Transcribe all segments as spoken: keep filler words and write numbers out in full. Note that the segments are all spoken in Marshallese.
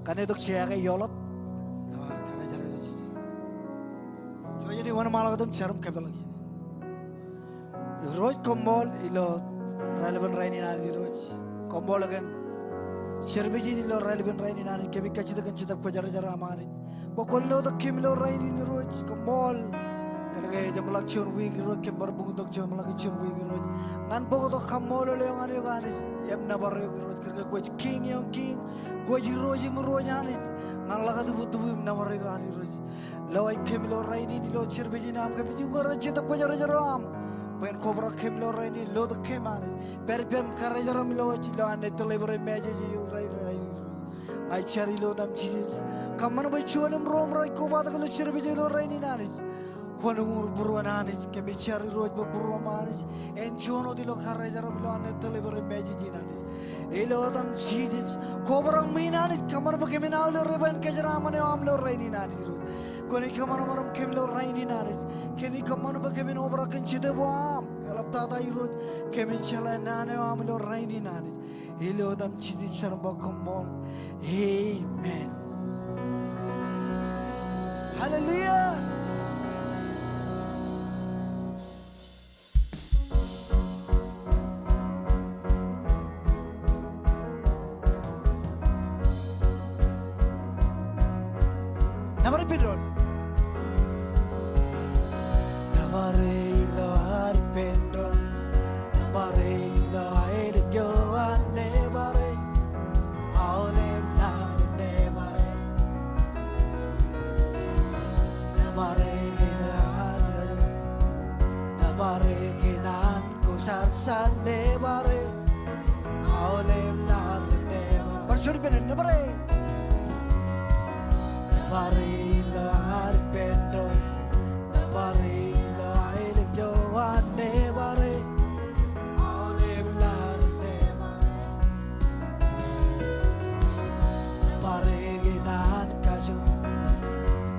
Kōn etok je ake eḷap. Ḷọk ad kōrā jar. Jouj im wōnṃaanḷọk tok im jar im kōpeḷḷọk iien. Irooj, koṃṃool ilo raelepin rainin Anij Irooj. Koṃṃool kōn service in ilo raelepin rainin Anij. Kōmij kajjitōk kōn Jetōb Kwōjarjar aṃ Anij bwe kwōn lotok kōm ilo rainin Irooj. Koṃṃool kōn ke ejeṃḷọk juon wiik Irooj, kōm bar buñtok jeṃḷọk juon wiik Irooj. Ñan bōktok kaṃṃoolol eo ñan eok Anij, im nōbar eok Irooj. Kōn ke kwōj Kiiñ eo kiiñ, kwōj Irooj im irooj Anij. Ñan ḷak eo tibutibut im nōbar eok Anij Irooj. Lewōj kōm ilo rainin ilo service in aṃ, kōmij ukōt Jetōb Kwōjarjar eo aṃ bwe en kobrak kōm ilo rainin, lotok kōm Anij. Pād ippām kōrā jar aṃ ilo, ilo an delivery message eo rainin Anij. Ña ij jar ilo etaṃ Jisōs. Kōṃṃan bwe juon im ruo im rej kobatok ilo service eo ilo rainin Anij, kwōn uñūr būruon Anij. Kōmij jar Irooj bwe būruōṃ Anij en juon wōt ilo kōrā jar aṃ ilo an delivery message in Anij. Ilo etaṃ Jisōs, kobrak ṃwiin Anij, kōṃṃan bwe kōmin aolep ri-ban kōjeraaṃṃan eo aṃ ilo rainin Anij Irooj. Kwōnaaj kōṃanṃan kōm ilo rainin Anij. Kōn ke kōṃṃan bwe kōmin obrak kōn Jetōb eo aṃ. Eḷaptata Irooj, kōmin jeḷā naan eo aṃ ilo rainin Anij. Ilo etaṃ Jisōs, jar im ba koṃṃool. Amen. Hallelujah. Nōbar ippān doon. Nōbar e ilo ad ippān doon. Nōbar e ilo aelōñ eo an nōbar e. Aolep laḷ nōbar e. Nōbar e kōn ad, nōbar e kōn an kwōjarjar nōbar e. Aolep laḷ nōbar e. Bar juon ippān, nōbar e. Nōbar e ilo ad ippān doon. Nōbar e ilo aelōñ eo an nōbar e. Aolep laḷ nōbar e. Nōbar e kōn an kajoor.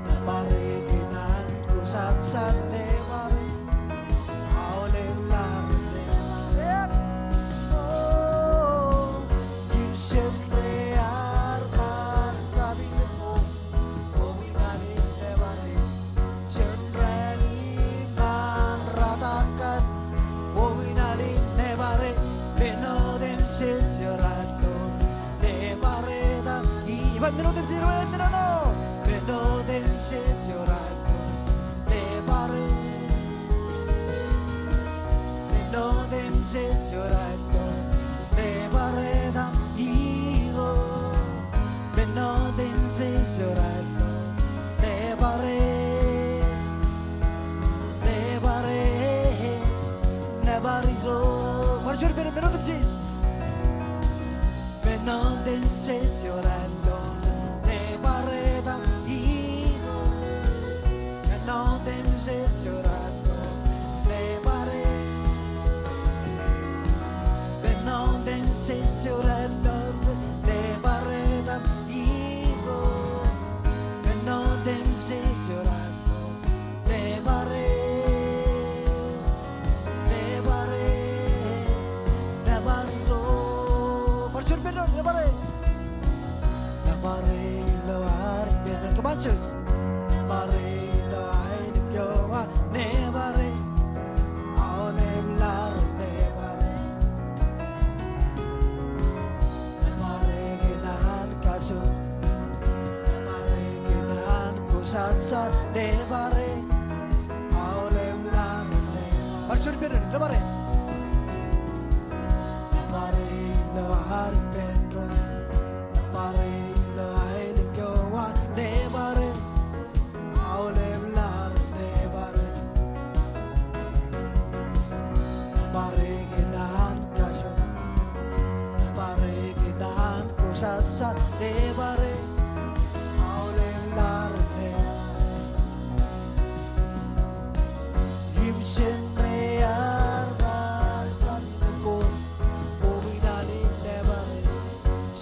Nōbar e kōn an kwōjarjar nōbar e. Aolep laḷ nōbar e. O, im jen ri-ar kar kapilōk ko. Bwe kwōn al in nōbar e. Jen rālik ñan rūttak kaṇ. Bwe kwōn al in nōbar e. Men otemjej eo raar nōbar e. Nōbar e ta. I, iba men otemjej eo raar nōbar e. Men otemjej eo raar nōbar e. Nōbar e. Men otemjej eo raar nōbar e. Nōbar e ta. Irooj. Men otemjej eo raar nōbar e. Nōbar e. Nōbar e. Nōbar Irooj. Bar juon ippān, men otemjej. Men otemjej eo raar nōbar e. Nōbar e ta. Irooj. Men otemjej eo raar nōbar e. Men otemjej eo raar nōbar e. Nōbar e ta. Irooj. Men otemjej eo raar nōbar e. Nōbar e. Nōbar Irooj. Bar juon ippān doon, nōbar e. Nōbar e ilo ad ippān doon. Come on, church. Nōbar e ilo aelōñ eo an nōbar e. Aolep laḷ nōbar e. Nōbar e kōn an kajoor. Nōbar e kōn an kwōjarjar nōbar e. Aolep laḷ nōbar e. Bar juon ippān doon, nōbar e. Nōbar e ilo ad ippān doon. Nōbar e ilo aelōñ eo an nōbar e. Aolep laḷ nōbar e. Nōbar e kōn an kajoor. Nōbar e kōn an kwōjarjar nōbar e. Aolep laḷ nōbar e. Im jen ri-ar kar kapilōk ko. Bwe kwōn al in nōbar e.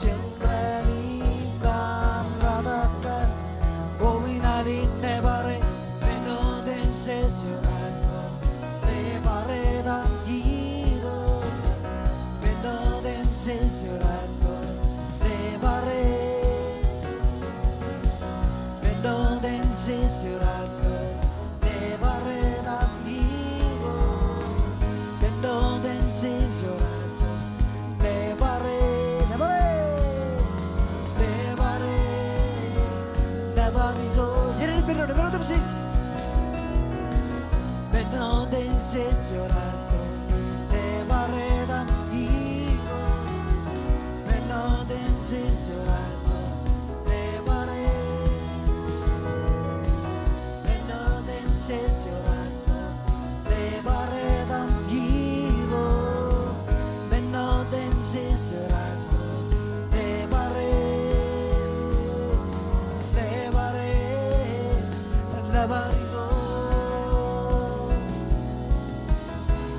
Jen rālik ñan rūttak kaṇ. Bwe kwōn al in nōbar e. Men otemjej eo raar nōbar e. Nōbar e ta. Irooj. Men otemjej eo raar nōbar e. Nōbar e.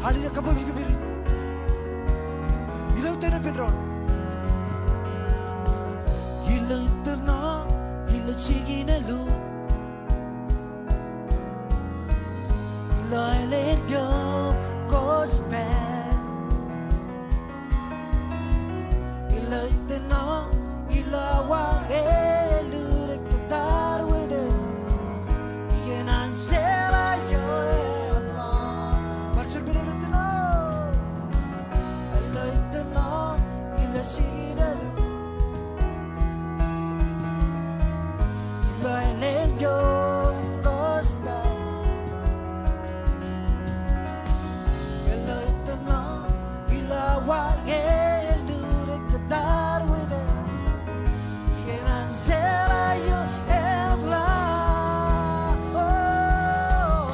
Hallelujah, kab ilo ippān doon. Ilo ippān doon. Ilo ippān doon, ilo jikin ālikin. Ilo ālikin gospel. Ilo ippān doon, ilo wa elure kōttar wede. Ikōṇaan jeḷā eo eḷapḷọk. Bar juon minit ippān doon. Ilo ippān doon, ilo jikin ālikin. Ilo ālikin gospel. Ilo ippān doon, ilo wa elure kōttar wede. Ikōṇaan jeḷā eo eḷapḷọk. Oh.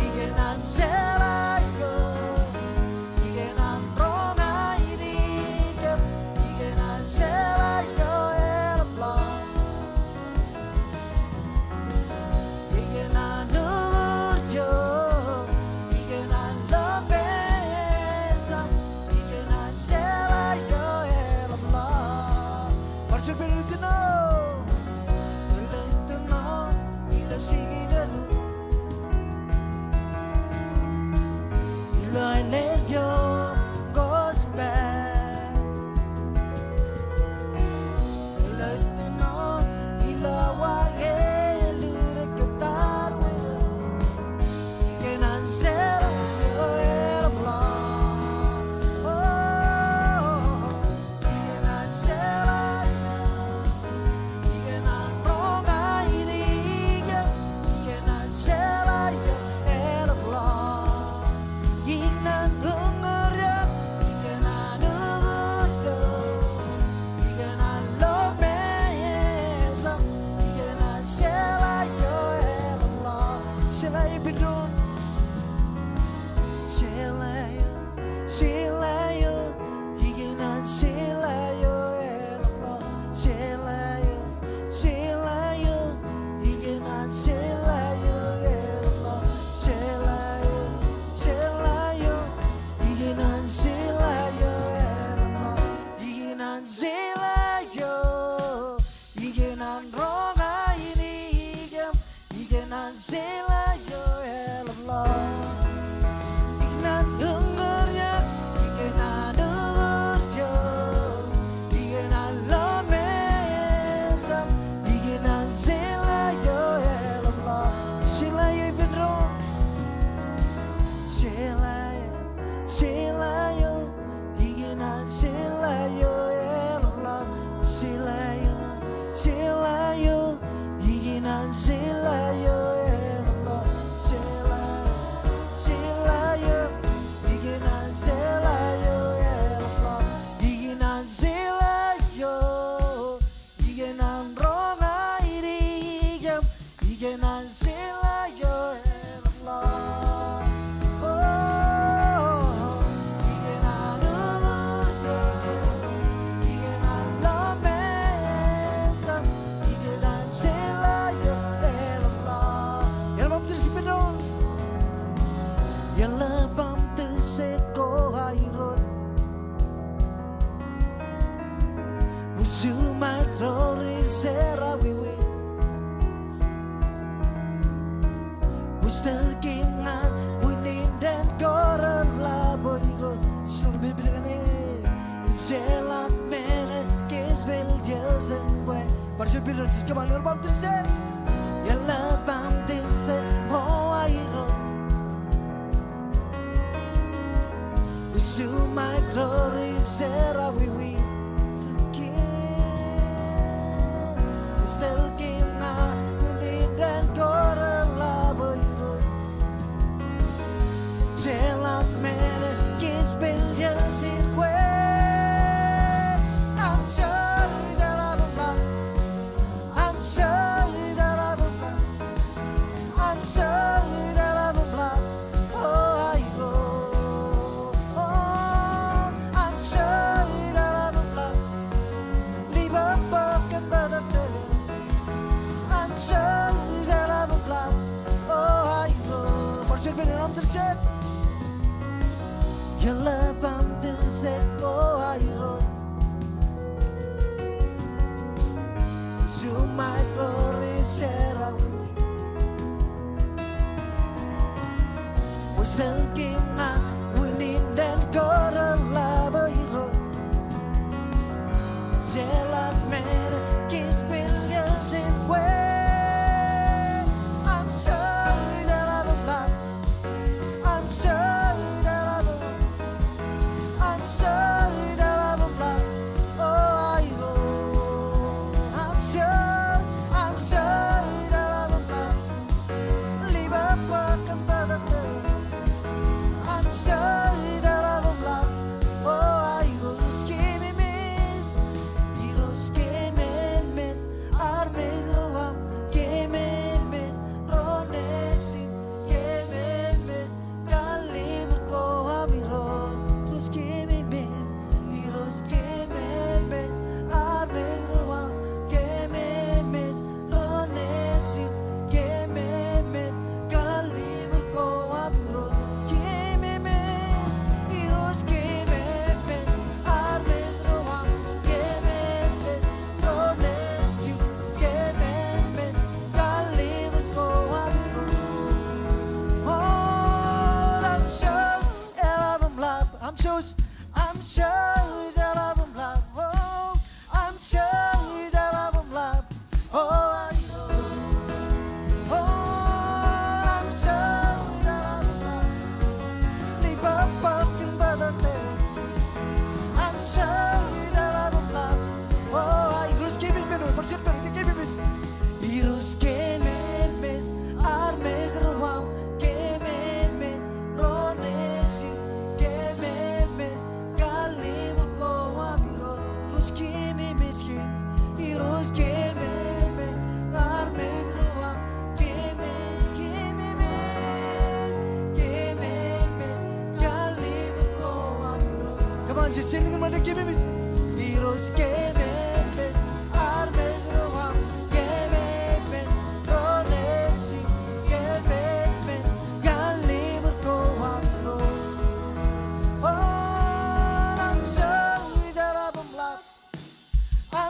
Ikōṇaan jeḷā eo, ikōṇaan roña ijjab, ikōṇaan jeḷā eo eḷapḷọk. Ikōṇaan uñūr eo, ikōṇaan lo mejaṃ, ikōṇaan jeḷā eo eḷapḷọk. Bar juon minit ippān doon. Ilo ippān doon, ilo jikin ālikin. Ilo ālikin gospel. Ilo ippān doon, ilo wa elure kōttar wede. Ikōṇaan jeḷā eo eḷapḷọk. Oh. Ikōṇaan jeḷā eo, ikōṇaan roña ijjab, ikōṇaan jeḷā eo eḷapḷọk. Ikōṇaan uñūr eo, ikōṇaan uñūr eo, ikōṇaan lo mejaṃ, ikōṇaan jeḷā eo eḷapḷọk. Jeḷā eo ippān doon. Jeḷā eo, jeḷā eo, ikōṇaan jeḷā eo eḷapḷọk. Jeḷā eo, jeḷā eo, ikōṇaan jeḷā eo eḷapḷọk. Jeḷā eo, jeḷā eo, ikōṇaan jeḷā eo eḷapḷọk. Ikōṇaan jeḷā eo, ikōṇaan roña ijjab, ikōṇaan jeḷā eo eḷapḷọk. Ikōṇaan uñūr eo, ikōṇaan uñūr eo, ikōṇaan lo mejaṃ, ikōṇaan jeḷā eo eḷapḷọk. Jeḷā eo ippān doon. Jeḷā eo, jeḷā eo, ikōṇaan jeḷā eo eḷapḷọk. Jeḷā eo, jeḷā eo, ikōṇaan jeḷā eo eḷapḷọk. Jeḷā eo, jeḷā eo, ikōṇaan jeḷā eo eḷapḷọk. Ikōṇaan jeḷā eo, ikōṇaan roña ijjab, ikōṇaan jeḷā eo eḷapḷọk. Oh, ikōṇaan uñūr eo, ikōṇaan lo mejaṃ, ikōṇaan jeḷā eo eḷapḷọk. Eḷap aṃ tōl jikin ālikin. Eḷap aṃ tōl jikin ko Irooj. Wūj sumaik ro ri jeraawiwi. Wūj tōl kōm ñan wūnin dān ko reḷap, O Irooj. Jeḷā men in kōjpel jān kwe. Bar juon minit, come on, eḷap aṃ tōl jikin. Eḷap aṃ tōl jikin ko Irooj. Wūj sumaik ro ri jeraawiwi. Wūj tōl kōm ñan wūnin dān ko reḷap, O Irooj.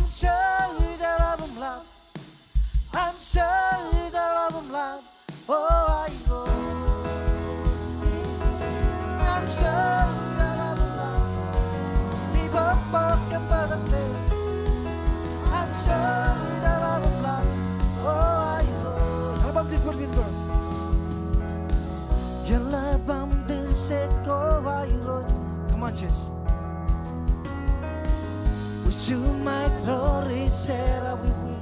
Amsō ijjeḷọk im ḷap. Amsō ijjeḷọk im ḷap. O Irooj. Mm, amsō ijjeḷọk im ḷap. Ḷibōbōk kōm bōtōktōk. Amsō ijjeḷọk im ḷap. O Irooj. Eḷap aṃ tij bōd in bōd. Eḷap aṃ tij sek, O Irooj. Come on, church. Kwōj juṃaik ro ri jerọwiwi.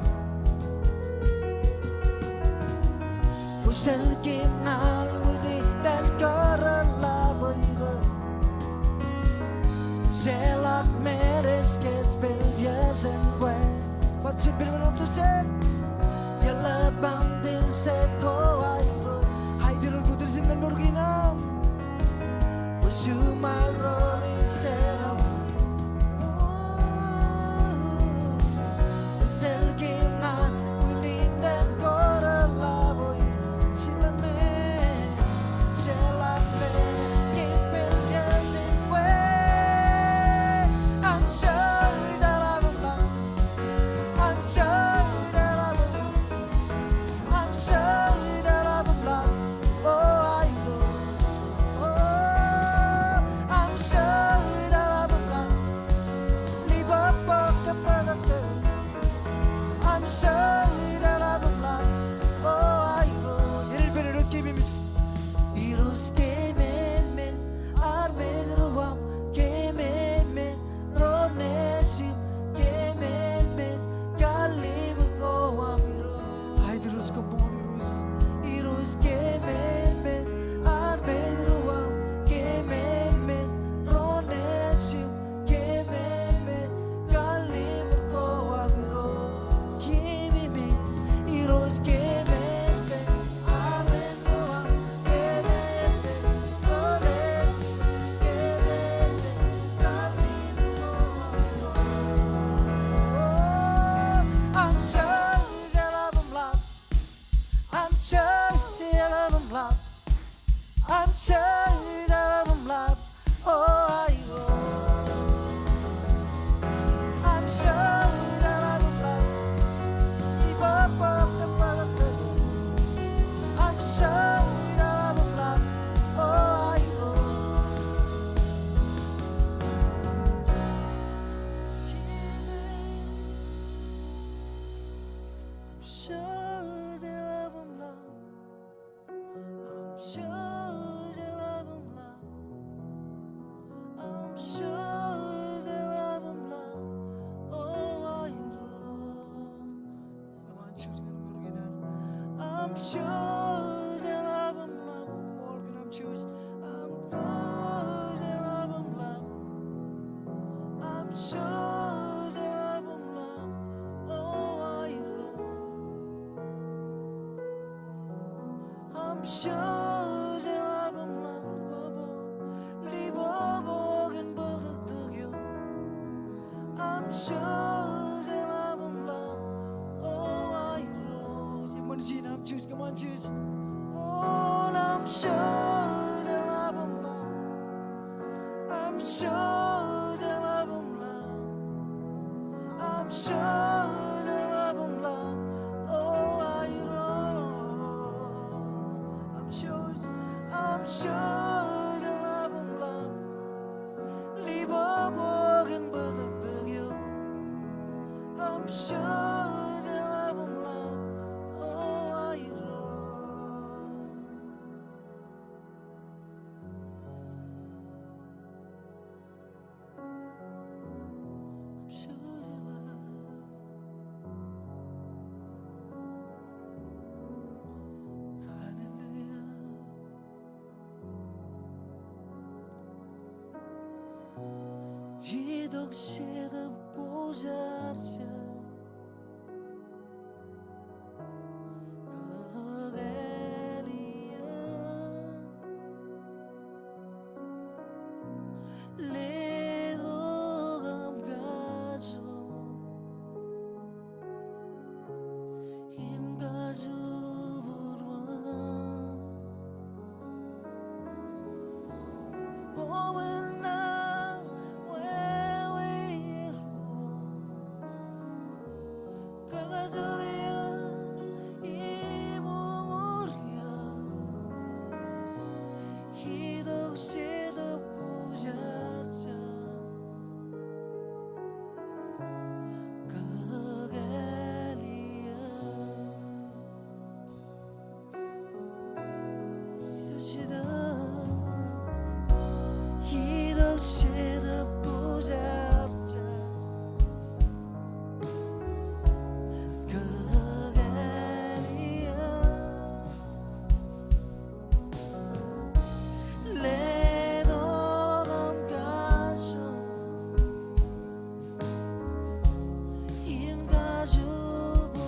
Kwōj tōl kōm ñan wūnin kōrā ḷap, O Irooj. Jeḷak men ej kōjepel jān kwe. Bar juon pād ippān aṃ tij sek. Eḷap aṃ tij sek, O Irooj. Aet Irooj, kwōj tōl ijin ñan mour kein aṃ. Kwōj juṃaik ro ri jerọwiwi. Kwōj tōl kōm ñan wūnin kōrā ḷap, O Irooj. Jeḷak men, jeḷak men ej kōjepel jān kwe. Amsō ijjeḷọk im ḷap. Amsō ijjeḷọk im ḷap. Amsō ijjeḷọk im ḷap. O Irooj. Amsō ijjeḷọk im ḷap. Ḷibōbōk kōm bōtōktōk. Amsō ijjeḷọk im ḷap. O Irooj. Eñin ippān Irooj keememej. Irooj keememej. Armej ro aṃ keememej. Ro nejim keememej. Kallimur ko aṃ Irooj. Aet Irooj, come on Irooj. Irooj keememej. Armej ro aṃ keememej. Ro nejim keememej. Kallimur ko aṃ Irooj. Keememej. Irooj keememej. Armej ro aṃ keememej. Ro nejim keememej. Kallimur ko aṃ Irooj. Amsō ijjeḷọk im ḷap. Amsō ijjeḷọk im ḷap. Amsō ijjeḷọk im ḷap. O Irooj. Amsō ijjeḷọk im ḷap. Ḷibōbōk kōm bōtōktōk. Amsō ijjeḷọk im ḷap. O Irooj. Amsō ijjeḷọk im ḷap. Amsō ijjeḷọk im ḷap. Amsō ijjeḷọk im ḷap. O Irooj. Come on, church, ñan mour kein ad. Amsō ijjeḷọk im ḷap. Mour kein aṃ, church. Amsō ijjeḷọk im ḷap. Amsō ijjeḷọk im ḷap. O Irooj. Amsō ijjeḷọk im ḷap, Baba. Ḷibōbōk in bōtōktōk eo. Amsō ijjeḷọk im ḷap. O Irooj. Eṃṃan ijin aṃ, church, come on, church. O, amsō ijjeḷọk im ḷap. Amsō ijjeḷọk im ḷap. Amsō ijjeḷọk im ḷap. O Irooj. Amsō, amsō ijjeḷọk im ḷap. Ḷibōbōk in bōtōktōk eo. Amsō ijjeḷọk im ḷap. O Irooj. Hallelujah. Itok Jetōb Kwōjarjar. Letok aṃ kajoor in kajubūruon. Koṃwin ṇa weweer Kañajoor eō imuñur eō, itok Jetōb Kwōjarjar. Kakāāl eō. Itok Jetōb, itok Jetōb Kwōjarjar. Kakāāl eō. Letok aṃ kajoor in kajubūruon.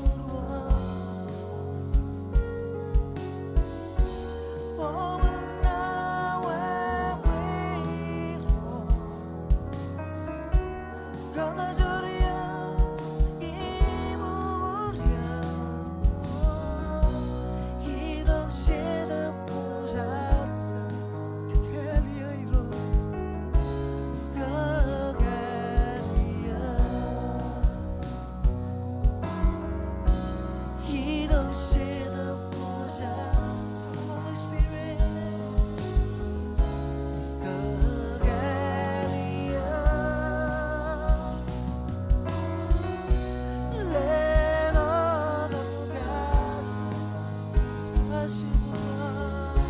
Koṃwin ṇa wāween ro. Kañajoor eō imuñur eō. Itok Jetōb Kwōjarjar. Kakāāl eō Irooj. Kakāāl eō. Itok Jetōb Kwōjarjar. Come on, Holy Spirit. Kakāāl eō. Letok aṃ kajoor. Kajubūruon,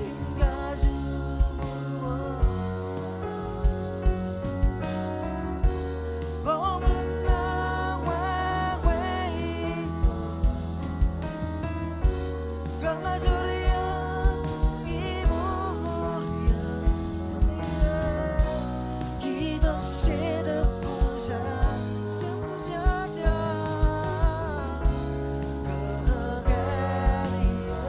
in kajubūruon. Koṃwin ṇa wāween ro. Kañajoor eō imuñur eō. Itok Jetōb Kwōjarjar, Jetōb Kwōjarjar. Kakāāl eō.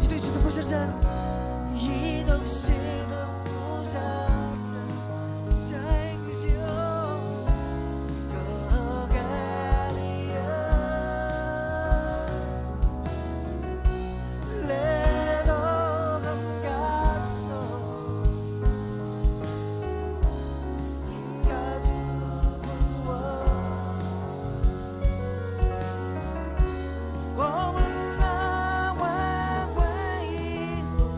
Itok Jetōb Kwōjarjar. Itok Jetōb Kwōjarjar. Jai Irooj. Kakāāl eō. Letok aṃ kajoor in kajubūruon. Koṃwin ṇa wāween ro.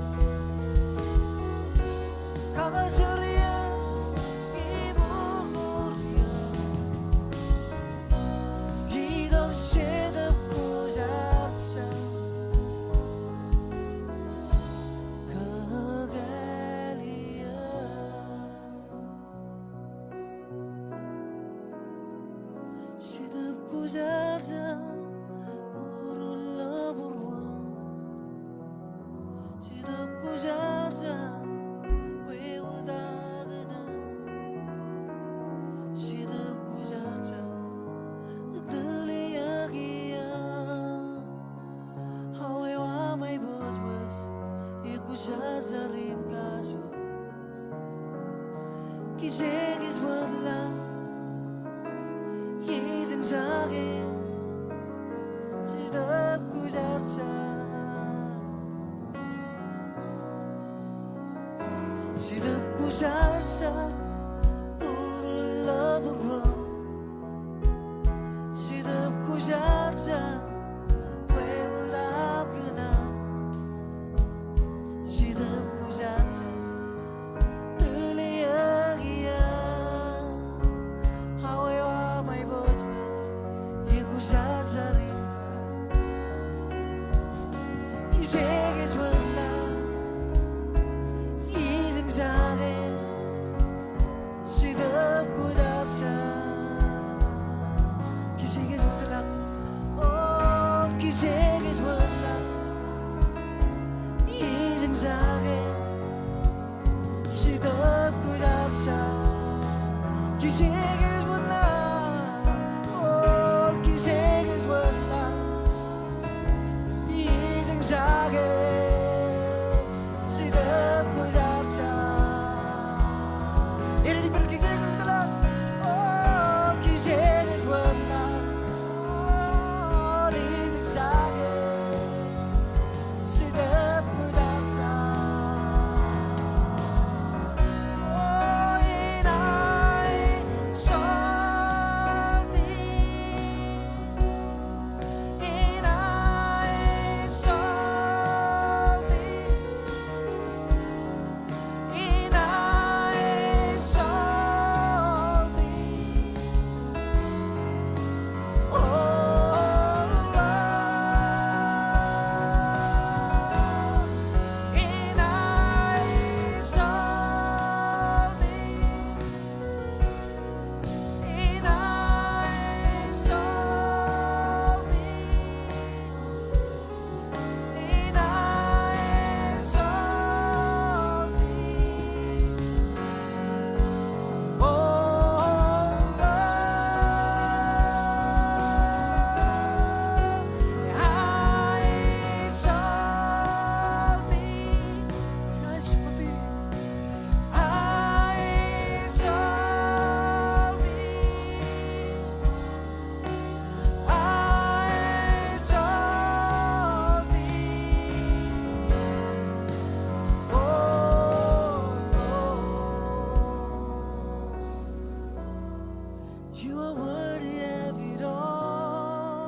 Kañajoor eō imuñur eō. Itok Jetōb Kwōjarjar. Kakāāl eō. Jetōb Kwōjarjar, urūḷọk būruon. Jetōb Kwōjarjar, wōt aō kōṇaan. Jetōb Kwōjarjar, tūriaik ia. Awe wāween bōjwōj, ekwōjarjar im kajoor. Kijeekej bōd laḷ, ijin jake, Jetōb Kwōjarjar. Jetōb Kwōjarjar, urūḷọk būruon. Jetōb Kwōjarjar, wōt aō kōṇaan. Jetōb Kwōjarjar, tūriaik ia. Awe wāween bōjwōj, ekwōjarjar im kajoor. Kijeekej bōd laḷ, ijin jake, Jetōb Kwōjarjar. Kijeekej bōd laḷ. O, kijeekej bōd laḷ, ijin jake, Jetōb Kwōjarjar. Kijeekej bōd laḷ. O, kijeekej bōd laḷ, ijin jake, Jetōb Kwōjarjar. Eran ippān kijeekej bōd laḷ. O, kijeekej bōd laḷ. O, ijin jake, Jetōb Kwōjarjar. O, inaaj You are worthy of it all.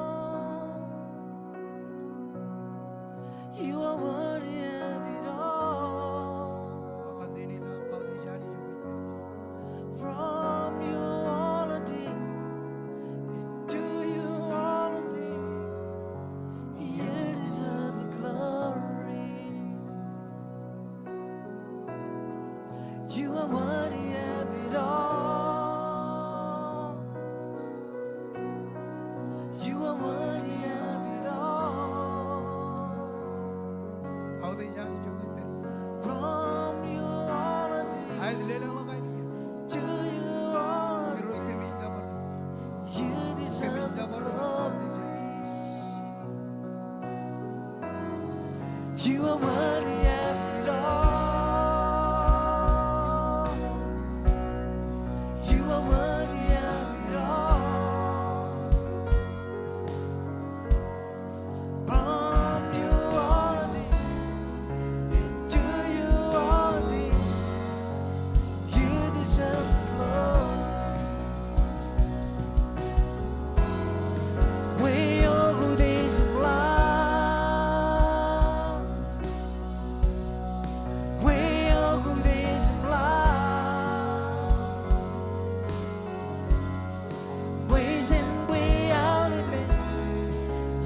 You are worthy of it all. From you all are things, and to you all are things. You deserve the glory. You are worthy of it all. You are worthy of it all. From you all are things. To you all are things. You deserve the glory. You are worthy of it all. You are worthy of it all. From you all are things, and to you all are things. You deserve the glory. Weyokute ijin ḷak. Weyokute ijin ḷak. Bwe jen kwe aolep men,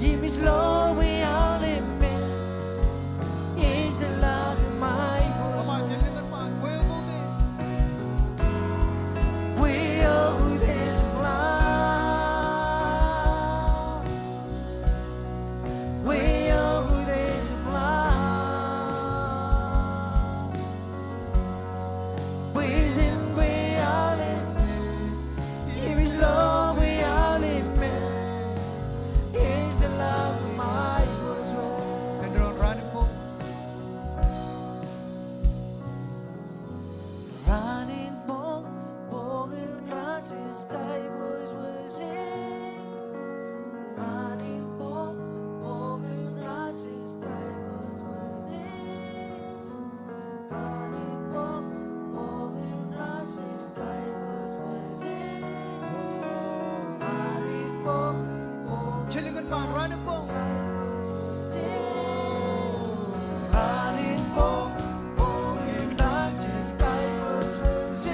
im ej lo bwe aolep men ej tōl ḷọk im aiboojoj wōt. Weyokute ijin ḷak. Weyokute ijin ḷak. Bwe jen kwe aolep men, im ej lo bwe aolep men ej tōl ḷọk im aiboojoj wōt. Kōn doon raan in bok. Raan in bok, bok in rajes kaiboojoj wōt. Raan in bok, bok in rajes kaiboojoj wōt. Raan in bok, bok in rajes kaiboojoj wōt. Raan in bok, bok in rajes kaiboojoj wōt. Raan in bok, bok in rajes kaiboojoj wōt.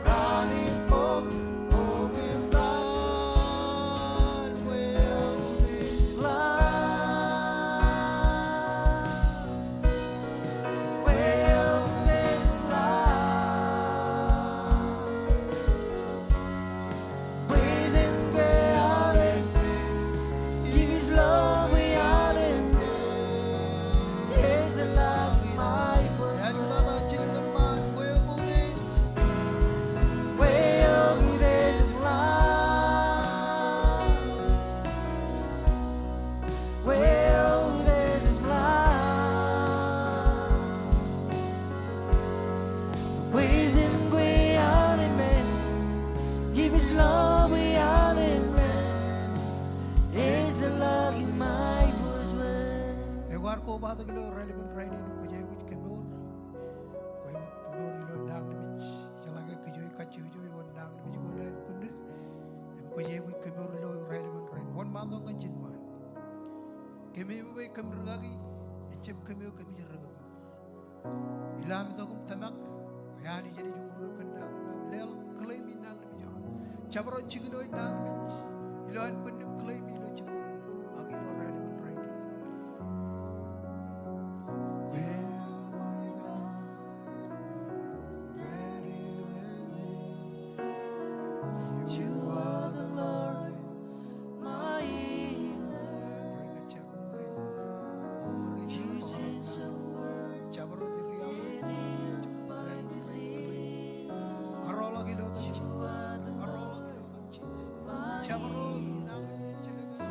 Raan in bok, bok in rajes kaiboojoj wōt. Weyokute ijin ḷak. Bwe jen kwe aolep men, im ej lo bwe aolep men ej tōl ḷọk im aiboojoj wōt. Weyokute ijin ḷak. Weyokute ijin ḷak. Bwe jen kwe aolep men, im ej lo bwe aolep men ej tōl ḷọk im aiboojoj wōt. Ekwe ar kobatok ilo raelepen rainin im kwōj aikuj kemour. Kwōj aikuj kemour ilo nañinmej. Ijeḷā ke kōjwōj kajjojo ioon nañinmej ko ilo aer bwinnid. Im kwōj aikuj kemour ilo raelepen rainin. Wōnṃaantok ñan jilñan. Kōm eṃōj bwe kōm rikaki, ejjab kōm eo kōmij rikaki. Ilo am itok im tōmak, bwe Anij enaaj uñūr eok kōn nañinmej im leḷọk claim in nañinmej eo aṃ. Jabdewōt jikin eo in nañinmej, ilo an bwinnem claim ilo jibboñ, ak ilo raelepen rainin. You are the Lord, my healer. You sent your word and healed my disease. You are the Lord, my healer.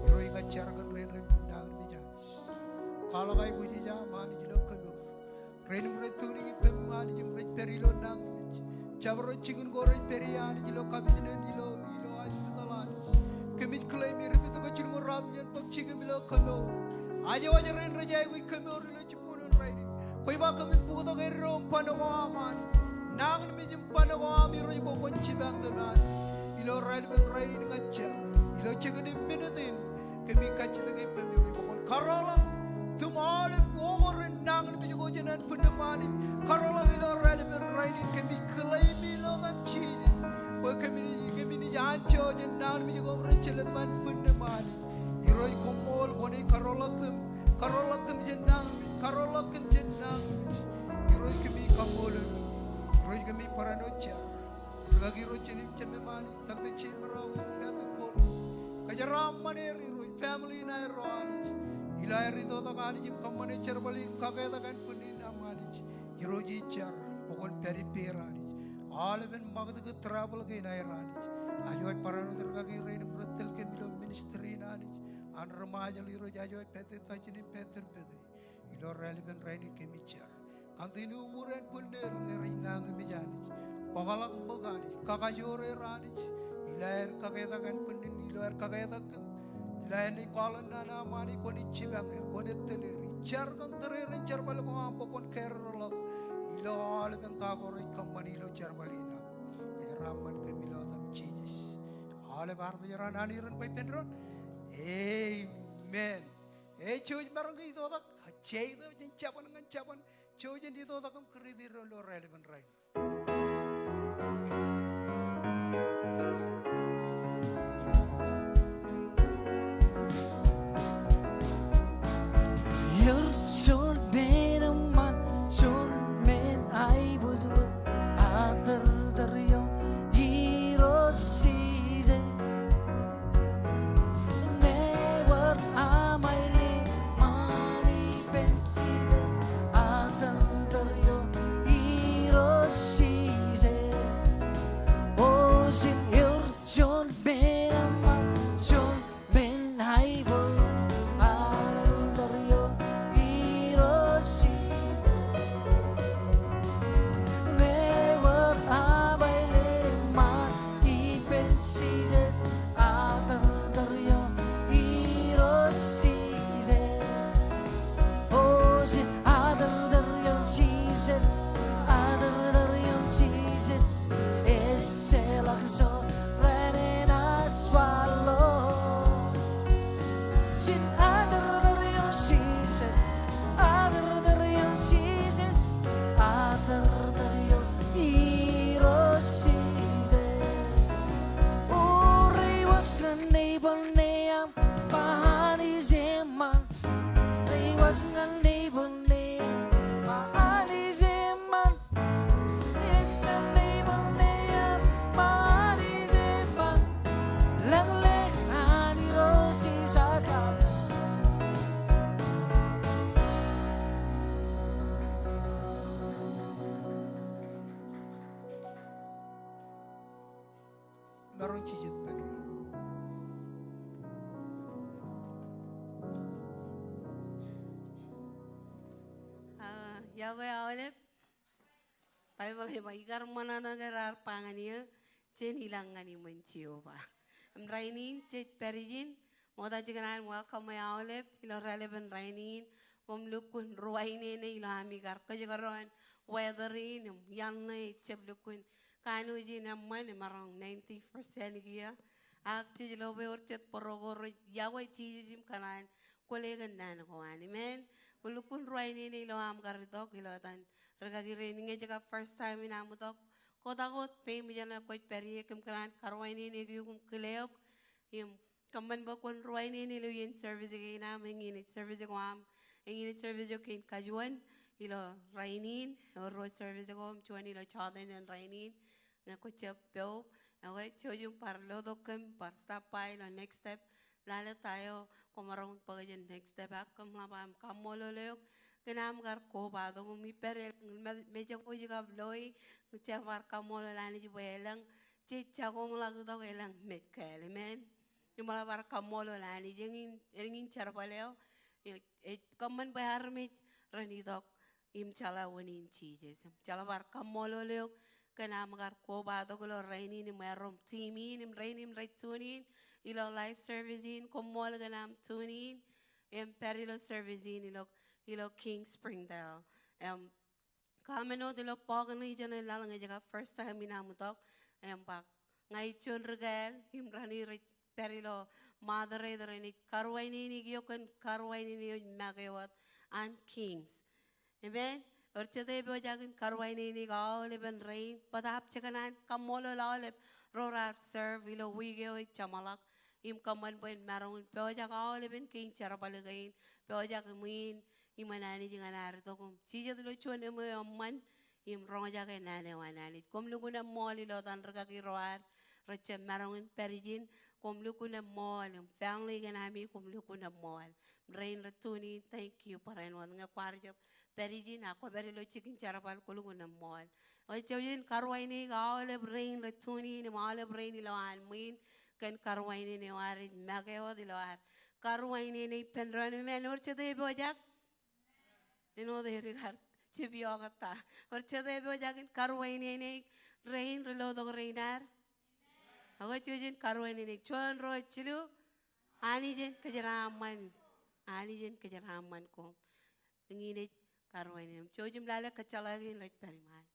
Irooj ña ij jar kōn rein ren nañinmej Anij. Kwaḷọk aiboojoj aṃ Anij ilo kōmour. Rein im rej tune in ippem Anij im rej pād ilo nañinmej. Jabdewōt jikin ko rej pād ie Anij ilo kapijuknen ilo, ilo ajri etal Anij. Kōmij claim e ri pit ko jilñuul ruatimjuon bōk jikiṃ ilo kōmour. Ajewōj rein rej aikuj kōmour ilo jibboñōn rainin. Kwe ba kōmin bōktok eddo im ban ko aṃ Anij. Nañinmej im ban ko aṃ Irooj bwe kwōn jipañ kōm Anij. Ilo raelepen rainin ña ij jar. Ilo jikin minit in kōmij kajjitōk ippem Irooj bwe kwōn karoḷọk. Tūm aolep wōt ko ren nañinmej ko jān an bwinnūṃ Anij. Karoḷọk ilo raelepen rainin kōmij claim e ilo etaṃ Jisōs. Bwe kōmij, kōmij anjọ jān nañinmej ko im rej jelōt ṃaan bwinnūṃ Anij. Irooj koṃṃool kwōnaaj karoḷọk kōm, karoḷọk kōm jān nañinmej, karoḷọk kōm jān nañinmej. Irooj kōmij kaṃṃoolol eok. Irooj kōmij barāinwōt jar. Rikaki Irooj jān im jemem Anij, Doctor Jim Marawi, Pastor Kol. Kōjeraaṃṃan er Irooj, family in aer Anij. Ilo aer itok Anij im kōṃṃane jerbal in im kaketak ānbwinnin aṃ Anij. Irooj ij jar, bwe kwōn pād ippāer Anij. Aolepen ṃakūtkūt travel kein aer Anij. Ajo ij barāinwōt rikaki rein im rej tōl kōm ilo ministry in Anij. An ri Ṃajeḷ Irooj ajo ij pād ippāer Tajin im pād ippāer Pete. Ilo raelepen rainin kōmij jar. Continue uṃwin ānbwinner ñe rej nañinmej Anij. Bōkḷọk ṃōk Anij. Kakajoor er Anij. Ilo aer kaketak ānbwinnin, ilo aer kaketak kōm. Ilo aer naaj kwaḷọk naan aṃ Anij kwōnaaj jipañ er, kwōnaaj tōl er. Ij jar kōn tōre ren jerbal ko aṃ bwe kwōn kāreḷọk. Ilo aolepen ta ko rej kōṃṃani ilo jerbal in aṃ. Kōjeraaṃṃan kōm ilo etaṃ Jisōs. Aolep armej ro an iien bwe ippān doon. Amen. Ej jouj maroñ ke itok, jej itok jān jabōn ñan jabōn, jouj im itok im kūrjitōk ilo raelepen rainin. Ewōr juon men eṃṃan, juon men aiboojoj, adōrdōr ioon Irooj Jisōs. Ewōr amwāer ṃaan ippān Jisōs, adōrdōr ioon Irooj Jisōs. O jen ewōr juon men eṃṃan, juon men aiboojoj, adōrdōr ioon Irooj Jisōs. Ewōr amwāer ṃaan ippān Jisōs, adōrdōr ioon Irooj Jisōs. O jen adōrdōr ioon Jisōs, adōrdōr ioon Jisōs. Ejjeḷọk juon ren enaaj waḷọk. Jen adōrdōr ioon Jisōs, adōrdōr ioon Jisōs, adōrdōr ioon Irooj Jisōs. O reiwōj ñan neighbor eo aṃ, ba Anij eṃṃan. Reiwōj ñan neighbor eo aṃ, ba Anij eṃṃan. Reiwōj ñan neighbor eo aṃ, ba Anij eṃṃan. Lōñlōñ an Irooj ej jekar. Maroñ jijet pād. Ah, iọkwe aolep. Baibōḷ ej ba ikar ṃōṇōṇō ke raar ba ñan eō, jen ilañ ñan iṃōn Jeova. Im rainin jej pād ijin, ṃokta jekōṇaan welcome e aolep ilo raelepen rainin, koṃ lukkuun ruwainene ilo ami kar kōjekdọọn weather in im iar ṇe ejab lukkuun kanooj in eṃṃan, emaroñ ninety percent kiiō. Ak jej lo bwe ewōr jet bōro ko rej iọkwe Jisōs im kōṇaan kwōle kōn naan ko an. Amen. Kwō lukkuun ruwainene ilo aṃ kar itok ilo etan rikaki rein. Ñe ej kab first time in aṃ itok, kotak wōt peiṃ ijeṇe kwōj pād ie, kōm kōṇaan karuwainene eok im kile eok im kōṃṃan bwe kwōn ruwainene ilo iien service kein aṃ, eñin ej service ko aṃ, eñin ej service ko kein kajuon ilo rainin, ewōr ruo service ko im juon ilo jọteen in rainin. Ñe kwō jab poub, ekwe jouj im bar lotok kōm bar stop by ilo Next Step. Lale ta eo kwōmaroñ in bōk jān Next Step, ak kōmḷap aṃ kaṃṃoolol eok kōn aṃ kar kobatok im ippād elōñ me-, mejako ej kab loi, ij bar kaṃṃoolol Anij bwe elōñ jej jakoṃḷọk itok, elōñ mej kāāl. Amen. Im bar kaṃṃoolol Anij, eñin, eñin jerbal eo ej, ej kōṃṃan bwe armej ren itok im jeḷā wōn in Jisōs. Im jeḷā bar kaṃṃoolol eok kōn aṃ kar kobatok ilo rainin im erro im team in im rein im rej tune in ilo live service in, koṃṃool kōn aṃ tune in im pād ilo service in ilo, ilo King Springdale. Im Kōṃṃan wōt ilo bọọk in ijeṇe laḷ ñe ej kab first time in aṃ itok, im ba ña ij juon ri kāāl im raṇe rej pād ilo moderator in ej karuwainene eok kōn karuwainene eo ej make wōt an Kings. Amen. Ewōr jete epojak in karuwainene eok aolepen rein, bōtaab jekōṇaan kaṃṃoolol aolep ro raar serve ilo wiik eo ej jeṃḷọk. Im kōṃṃan bwe en maroñ in pojak aolepen kein jerbal kein, pojak iṃwiin iṃōn Anij ñan ad itok im jijet ilo juon eṃōj eṃṃan im roñjake naan eo an Anij. Koṃ lukkuun eṃṃool ilo etan rikaki ro ad rej jab maroñ in pād ijin. Koṃ lukkuun eṃṃool im family kein ami, koṃ lukkuun eṃṃool. Rein rej tune in, thank you barāinwōt ñe kwaar jab pād ijin ak kwōpād ilo jikin jerbal, kwō lukkuun eṃṃool. Ej jouj in karuwainene eok aolep rein rej tune in im aolep rein ilo an ṃwiin kōn karuwainene eo ad ej make wōt ilo ad karuwainene ippān doon. Amen. Ewōr jete epojak? Āinwōt edik ad jab iọkōt ta. Ewōr jete epojak in karuwainene eok rein ri lotok rein ad? Ak ej jouj in karuwainene eok. Juon, ruo, jilu. Anij en kōjeraaṃṃan. Anij en kōjeraaṃṃan koṃ. Eñin ej karuwainene. Jouj im lale kōjjeḷā kein rej pād iṃaan.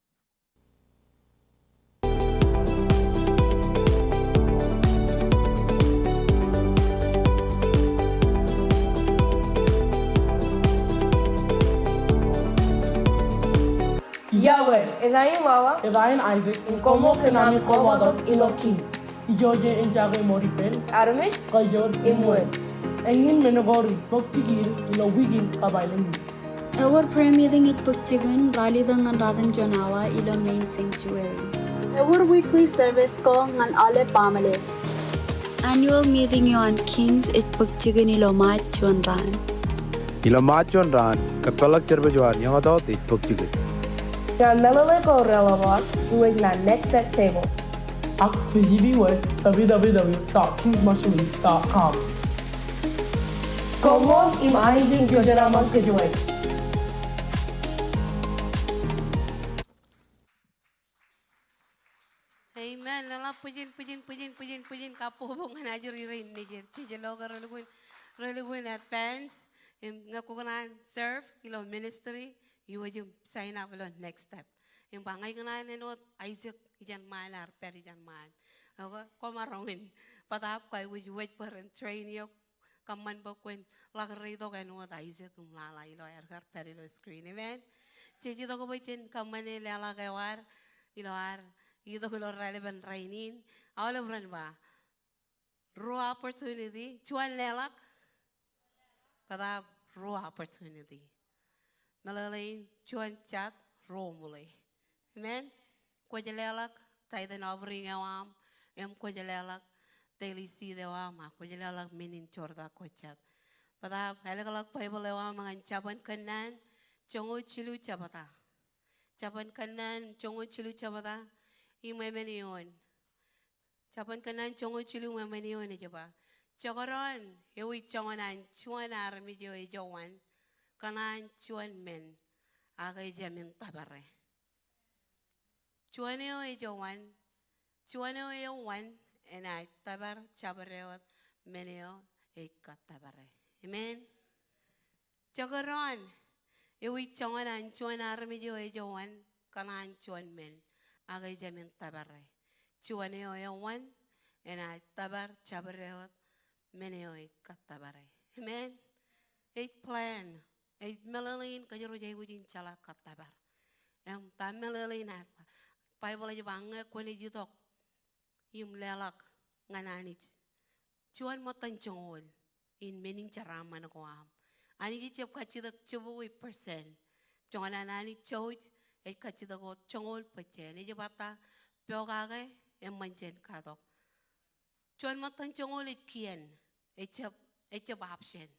Iọkwe. Eta in Lala. Eta in Isaac. Im koṃṃool kōn ami kobatok ilo Kings. Ijo ej jake ṃōk ippān armej, kōjro im wōt. Eñin men ko rej bōk jikin ilo wiik in kab aelōñ in. Ewōr prayer meeting ej bōk jikin ralitōk ñan ratimjuon awa ilo main sanctuary. Ewōr weekly service ko ñan aolep baaṃle. Annual meeting eo an Kings ej bōk jikin ilo March juon raan. Ilo March juon raan, kōpeḷḷọk jerbal eo an Young Adult ej bōk jikin. Ñan meḷeḷe ko reḷapḷọk, iwōj ñan Next Step table. Ak visit iwōj W W W dot kings marshall dot com. Koṃṃool im Anij en kōjeraaṃṃan kōj wōj. Amen. Leḷọk bwijin, bwijin, bwijin, bwijin, bwijin kabbokbok ñan ajri rein nejid. Jej lo ke relukkuun, relukkuun advance. Im ñe kwō kōṇaan serve ilo ministry, iwōj im sign up ilo Next Step. Im ba ña ikōṇaan āinwōt Isaac ijeṇ ṃaan, ear pād ijeṇ ṃaan. Ak kwōmaroñ in bōtaab kwe, iwōj, iwōj bwe ren train eok. Kōṃṃan bwe kwōn ḷak reitok āinwōt Isaac im Lala ilo aer kar pād ilo screen. Amen. Jej itok bwe jen kōṃṃane leḷọk eo ad ilo ad itok ilo raelepen rainin. Aolep ren ba ruo opportunity, juon leḷọk, bōtaab ruo opportunity. Meḷeḷein juon jat, ruo ṃwilō. Amen. Kwōj leḷọk tithe and offering eo aṃ, im kwōj leḷọk daily seed eo aṃ, ak kwōj leḷọk men in joortak ko jet. Bōtaab ālōkḷọk Baibōḷ eo aṃ ñan Jabōn Kōnnaan joñoul jilu jebta. Jabōn Kōnnaan joñoul jilu jebta, im emān eoon. Jabōn Kōnnaan joñoul jilu im emān eoon ej ba, jekdọọn ewi joñan an juon armej eo ej owaan kōṇaan juon men, ak ejāmin tōpare. Juon eo ej owaan, juon eo ej owaan enaaj tōpar jabdewōt men eo ej kōttōpare. Amen. Jekdọọn ewi joñan an juon armej eo ej owaan kōṇaan juon men, ak ejāmin tōpare. Juon eo ej owaan enaaj tōpar jabdewōt men eo ej kōttōpare. Amen. Ej plan. Ej meḷeḷein kōjro jej aikuj in jeḷā kōttōpar. Im ta meḷeḷein ad? Baibōḷ ej ba ñe kwōnaaj itok im leḷọk ñan Anij, juon ṃōttan joñoul in men in jeraaṃṃan ko aṃ. Anij ejjab kajjitōk jibukwi percent. Joñan an Anij jouj, ej kajjitōk wōt joñoul percent. Ej jab ṃōtta pokake eṃṃan jān katok. Juon ṃōttan joñoul ej kien, ejjab, ejjab option.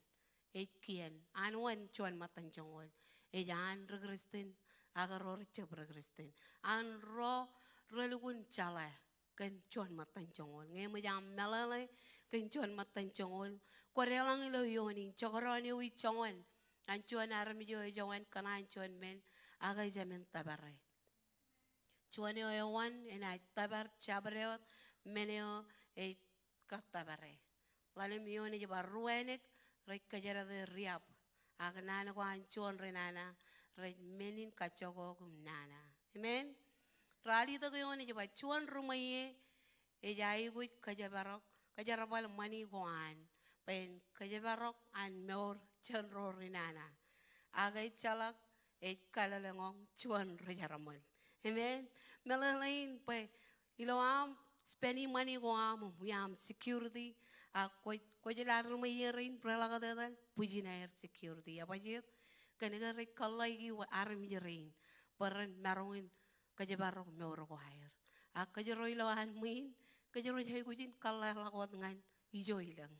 Ej kien, an wōn juon ṃōttan joñoul? Ej an ri-Kristian, ak ro rejjab ri-Kristian. An ro relukkuun jeḷā kōn juon ṃōttan joñoul. Ñe eṃōj aṃ meḷeḷe kōn juon ṃōttan joñoul, kwō deḷọñ ilo eoon in, jekdọọn eo ij joñan an juon armej eo ej joñan kōṇaan juon men, ak ejāmin tōpare. Juon eo ewōn enaaj tōpar jabdewōt men eo ej kōttōpare. Ḷalem eoon ej ba ri wānōk rej kōjatdikdik riab, ak naan ko an juon ri nana rej men in kajjojo im nana. Amen. Ralitōk eoon ej ba juon ri ṃweiie ej aikuj kōjparok, kōjerbal ṃani ko an bwe en kōjparok an mour jān ro ri nana. Ak ejjeḷọk ej kalōlōñḷọk juon ri jerbal. Amen. Meḷeḷein bwe ilo aṃ spend ṃani ko aṃ im wi aṃ security, ak kwōj, kwōj laḷ ri ṃweiie rein reḷọk etetal bwijin aer security. Ebajjeet? Kōnke rej kōḷḷāiki armej rein bwe ren maroñ in kōjparok mour ko aer. Ak kōjro ilo an ṃwiin, kōjro ej aikuj in kōḷḷāḷọk wōt ñan ijo ilōñ.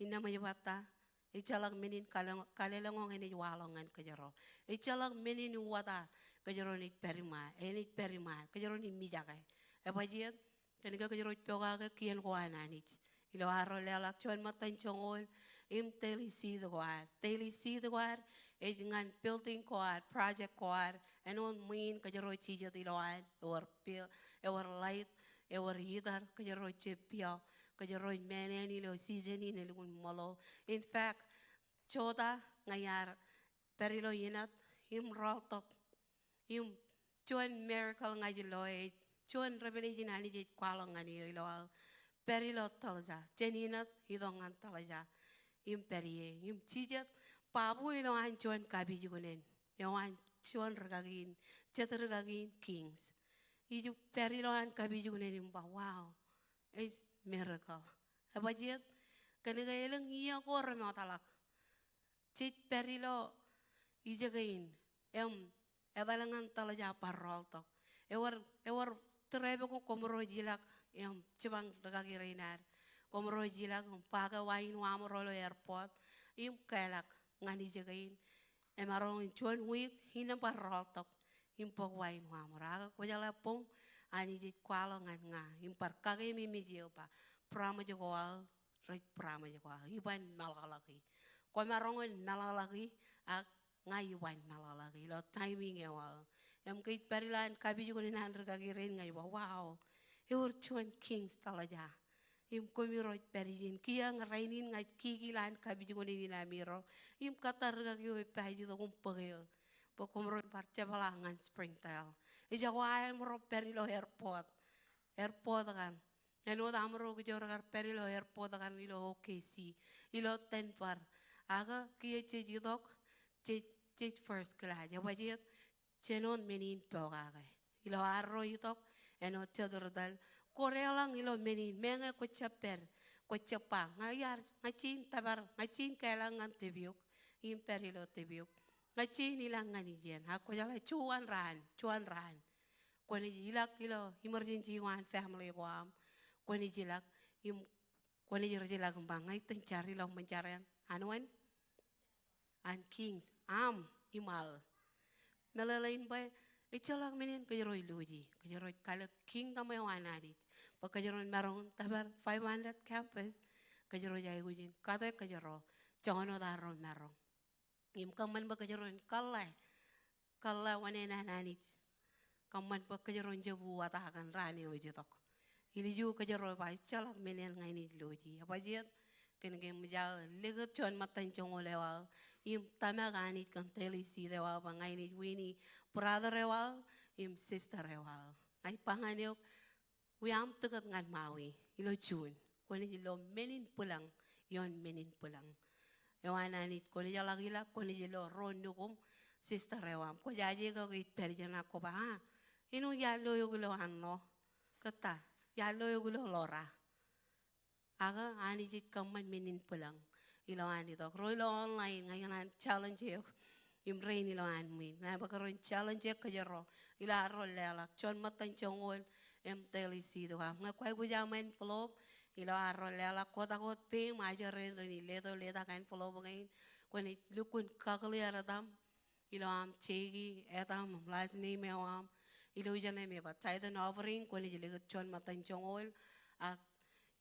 Innām ej ba ta? Ejjeḷọk men in kalō-, kalōlōñḷọk enaaj waḷọk ñan kōjro. Ejjeḷọk men in uwōta kōjro naaj pād iṃaan, enaaj pād iṃaan, kōjro naaj mijake. Ebajjeet? Kōnke kōjro ej pokake kien ko an Anij. Ilo arro leḷọk juon ṃōttan joñoul im daily seed ko ad. Daily seed ko ad ej ñan building ko ad, project ko ad. Āinwōt ṃwiin kōjro jijet ilowaan, ewōr pi-, ewōr light, ewōr heater, kōjro jab pio, kōjro māāṇāṇ ilo season in elukkuun ṃōḷo. In fact, jota ña iar pād ilo inōt im rọọltok. Im juon miracle ña ij lo, ej juon revelation Anij ej kwaḷọk ñan eō ilo aō pād ilo Tulsa. Jān inōt itok ñan Tulsa im pād ie. Im jijet baabu eo ilowaan juon kapijuknen, ilowaan juon rikaki in, jet rikaki in Kings. Ij pād ilowaan kapijuknen im ba, wow, ej miracle. Ebajjeet? Kōnke elōñ iiō ko remootḷọk. Jej pād ilo ijeke in im etal ñan Tulsa bar rọọltok. Ewōr, ewōr trip ko koṃro ej ilọk im jipañ rikaki rein ad. Koṃro ej ilọk im pake wāween eo aṃro ilo airport im kālọk ñan ijeke in. Emaroñ in juon wiik innām bar rọọltok im bōk wāween eo aṃro. Ak kwōjeḷā boñ, Anij ej kwaḷọk ñan ña im bar kakememej eō ba, promise ko aō rej promise ko aō. Iban meḷọkḷọki. Kwōmaroñ in meḷọkḷọki, ak ña iban meḷọkḷọki ilo timing eo aō. Im ke ij pād ilowaan kapijuknen an rikaki rein, ña ij ba, wow, ewōr juon Kings Tulsa. Im koṃiro ej pād ijin. Kiiō ña rainin ña ij kiki ilowaan kapijuknen in amiro im kōttar rikaki eo eppaak itok im bōk eō bwe koṃro en bar jepḷaak ñan Springdale. Ejako aṃro pād ilo airport. Airport kaṇ. Āinwōt aṃro kijoor kar pād ilo airport kaṇ ilo O K C, ilo Denver. Ak kiiō jej itok, jej, jej first class. Ebajjeet? Jenooj men in pokake. Ilo arro itok, āinwōt jet ritōl, kwō deḷọñ ilo men in, meñe kwō jab pād, kwō jab ba, ña iar, ña jañin tōpar, ña jañin kālọk ñan Dubuque, im pād ilo Dubuque. Ña jañin ilọk ñan ijeṇ. Ak kwōjeḷā juon raan, juon raan, kwōnaaj ilọk ilo emergency ko an family ko aṃ. Kwōnaaj ilọk im kwōnaaj rijilọk im ba, ña itōn jar ilo ṃōn jar eṇ. An wōn? An Kings, aṃ im aō. Meḷeḷein bwe ejjeḷọk men in kōjro ej lọji. Kōjro ej kalōk kingdom eo an Anij. Bwe kōjro en maroñ in tōpar five hundred campus, kōjro ej aikuj in kate kōjro joñan wōt arro maroñ. Im kōṃṃan bwe kōjro en kōḷḷā, kōḷḷā wāween an Anij. Kōṃṃan bwe kōjro en jab uwōta kōn raan eo ej itok. Ilju kōjro ba ejjeḷọk men in ña inaaj lọji. Ebajjeet? Kōnke eṃōj aō likūt juon ṃōttan joñoul eo aō im tōmak Anij kōn daily seed eo aō bwe ña inaaj wini brother eo aō im sister eo aō. Ña ij ba ñan eok, wi aṃ tikōt ñan Maui ilo June. Kwōnaaj lo men in bwilōñ ioon men in bwilōñ eo an Anij. Kwōnaaj ḷak ilọk, kwōnaaj lo ro nukuṃ, sister eo aṃ. Kwōjaje ke kwōj pād ijeṇ ak kwō ba, a, āinwōt iar lo eok ilo Anno. Kōta, iar lo eok ilo Laura. Ak Anij ej kōṃṃan men in bwilōñ ilo an itok. Ro ilo online, ña ikōṇaan challenge eok im rein ilo an ṃwiin. Ña bwe kōrā in challenge eok kōjro ilo arro leḷọk juon ṃōttan joñoul im daily seed eo aṃ. Ñe kwaikuj aṃ envelope ilo arro leḷọk, kotak wōt peiṃ ajri rein, rein letok, letak envelope kein. Kwōnaaj lukkuun kakōḷḷe etaṃ ilo aṃ, Jackie etaṃ, last name eo aṃ. Ilo ijeṇe me ba tithe and offering, kwōnaaj likūt juon ṃōttan joñoul, ak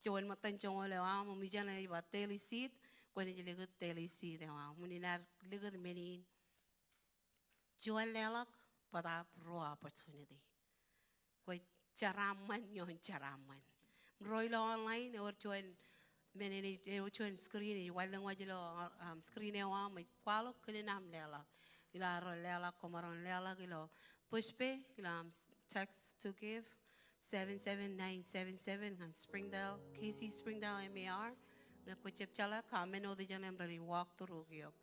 juon ṃōttan joñoul eo aṃ, im ijeṇe ej ba daily seed, kwōnaaj likūt daily seed eo aṃ. Im inaaj likūt men in. Juon leḷọk bōtaab ruo opportunity. Kwōj jeraaṃṃan ioon jeraaṃṃan. Ro ilo online, ewōr juon men in, ewōr juon screen ej wanlōñ waj ilo, um, screen eo aṃ, ej kwaḷọk kōn aṃ leḷọk. Ilo arro leḷọk, koṃaroñ leḷọk ilo Pushpay, ilo aṃ text to give, seven seven nine seven seven, ñan Springdale, K C Springdale M A R. Ñe kwōj jab jeḷā, comment wōt ijeṇe im renaaj walk through eok.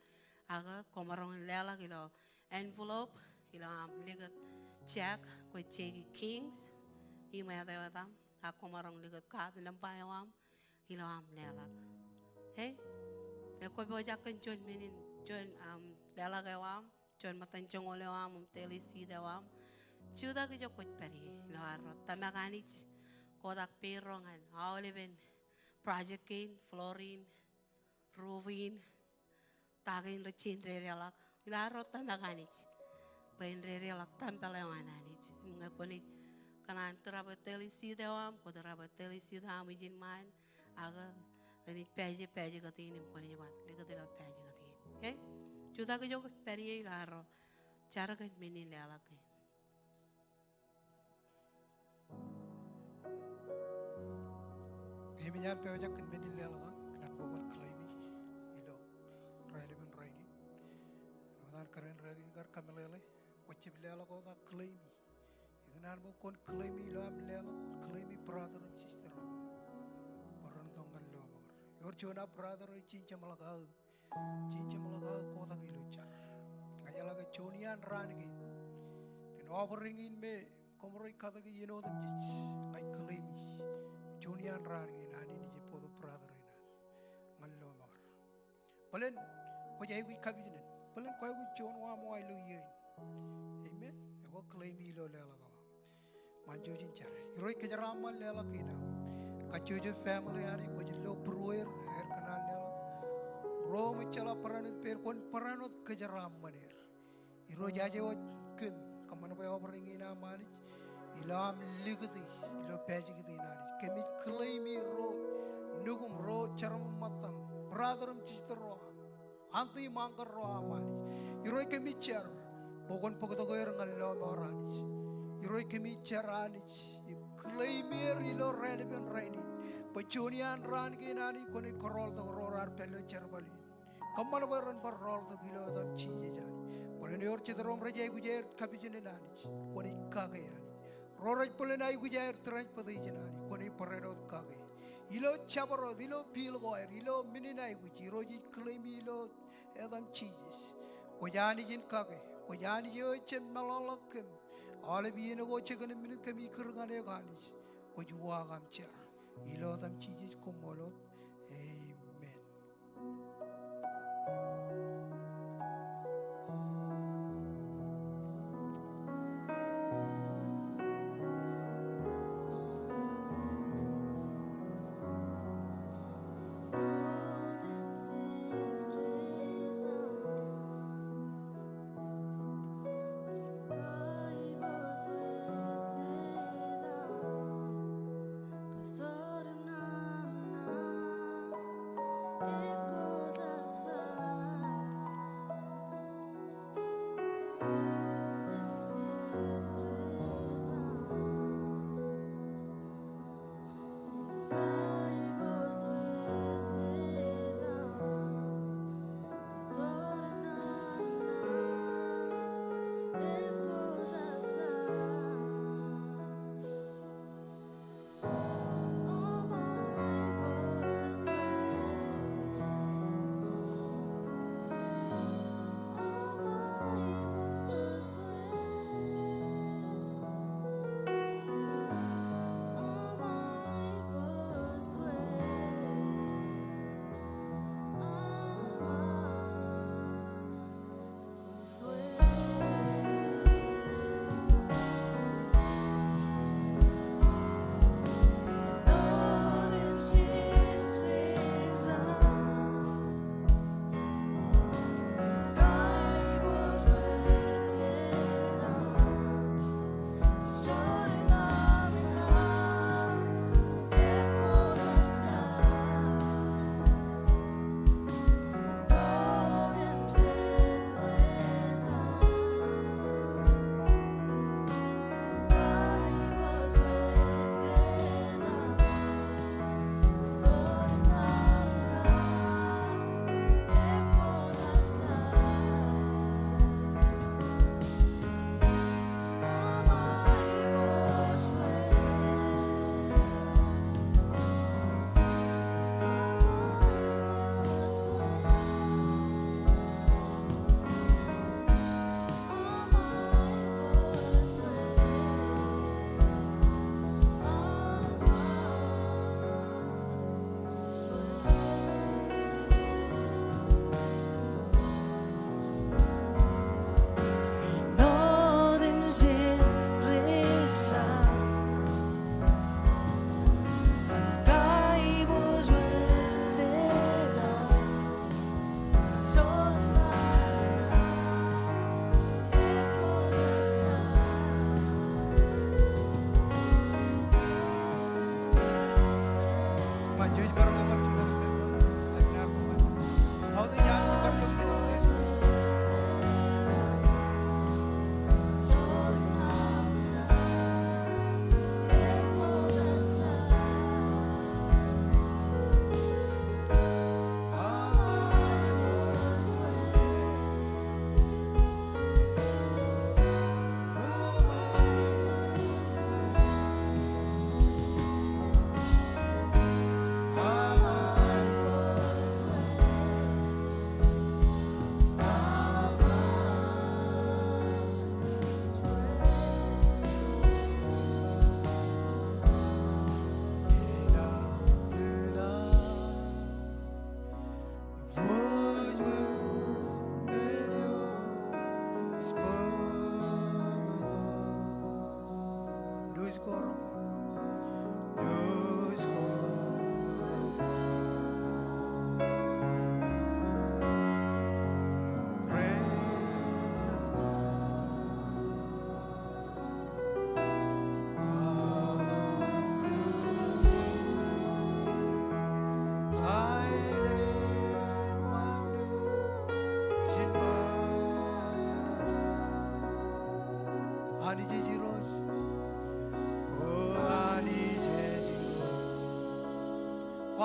Ak koṃaroñ leḷọk ilo envelope ilo aṃ likūt check, kwōj Jackie Kings im āinwōt etaṃ, ak koṃaroñ likūt card number eo aṃ ilo aṃ leḷọk. Okay? Ñe kwōpojak kōn juon men in, juon, um, leḷọk eo aṃ, juon ṃōttan joñoul eo aṃ, im daily seed eo aṃ, jutak ijo kwōj pād ie ilo arro. Tōmak Anij, kotak peiṃ ro ñan aolepen project kein, floor in, roof in, ta kein rej jañin dedeḷọk. Ilo arro tōmak Anij bwe en dedeḷọk tempel eo an Anij. Im ñe kwōnaaj kōṇaan tūrabwe daily seed eo aṃ, kwō tūrabwe daily seed eo aṃ ijin ṃaan, ak renaaj pād ie, pād ie kōn in, im kwōnaaj bar likūt ilo pād ie kōn in. Okay? Jutak ijo kwōj pād ie ilo arro. Jar kōn men in leḷọk kein. Im ijeṇ pojak kōn men in leḷọk aṃ, ikōṇaan bwe kwōn claim e ilo raelepen rainin. Āinwōt an kōrā in rainin kar kōmeḷeḷe, kwōj jab leḷọk wōt ak claim e. Ikōṇaan bwe kwōn claim e ilo aṃ leḷọk, claim e brother im sister eo aṃ. Bwe ren itok ñan lọmọọr. Ewōr juon aō brother eo ej jeṃḷọk aō Jeṃḷọk aō kotak ilo jar. Ña ijeḷā ke juon iaan raan kein, kōn offering in me koṃro ej katōk iien otemjej, ña ij claim e. Juon iaan raan kein Anij ej bōktok brother in an ñan lọmọọr. Bōlen kwōj aikuj kapijinen. Bōlen kwaikuj juon wa ṃōk ilo iiō in. Amen. Ekwe claim e ilo leḷọk eo aṃ. Ṃōn jouj in jar. Irooj kōjeraaṃṃan leḷọk kein aṃ. Kajjojo family Anij, kwōj lo būrueir, aer kōṇaan leḷọk. Ro me jeḷā barāinwōt peier, kwōn barāinwōt kōjeraaṃṃan er. Irooj aje wōj kōm, kōṃṃan bwe offering in aṃ Anij ilo aṃ likūti ilo pājikūt in Anij. Kōmij claim e ro nukūṃ, ro jeram im ṃōttam, brother im sister ro aṃ, auntie im uncle ro aṃ Anij. Irooj kōmij jar bwe kwōn bōktok er ñan lọmọọr Anij. Irooj kōmij jar Anij im claim er ilo raelepen rainin bwe juon iaan raan kein Anij kwōnaaj kōrọọltok ro raar pād ilo jerbal in. Kōṃṃan bwe ren bar rọọltok ilo etaṃ Jisōs Anij. Bōlen ewōr jet ro im rej aikuj aer kapijinen Anij, kwōnaaj kake Anij. Ro rej bōlen aikuj aer tūraṇ bōtōjin Anij, kwōnaaj barāinwōt kake. Ilo jabdewōt, ilo field ko aer, ilo men in aikuj, Irooj ij claim e ilo etaṃ Jisōs. Kwōj Anij in kake, kwōj Anij eo ej jab meḷọkḷọk kōm. Aolep iien ko jekōn im minit kōmij kūr ñan eok Anij, kwōj uwaak aṃ jar. Ilo etaṃ Jisōs koṃṃool wōt. Amen.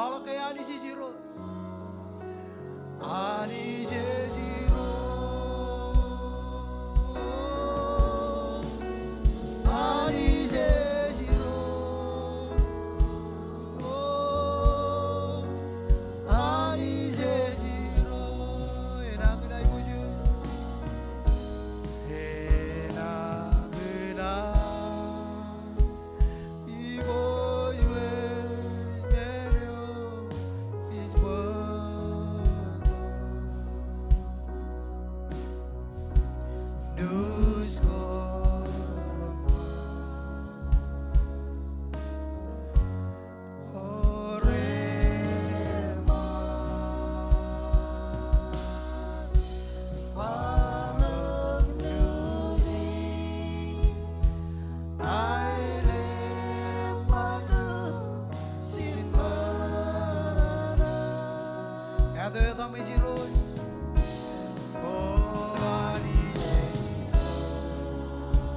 Kwaḷọk ke Anij ej Irooj. Anij ej Irooj. Anij ej Irooj. Anij ej Irooj. Enañinai. Enañinai. Eto etaṃ ej Irooj. O Anij ej Irooj.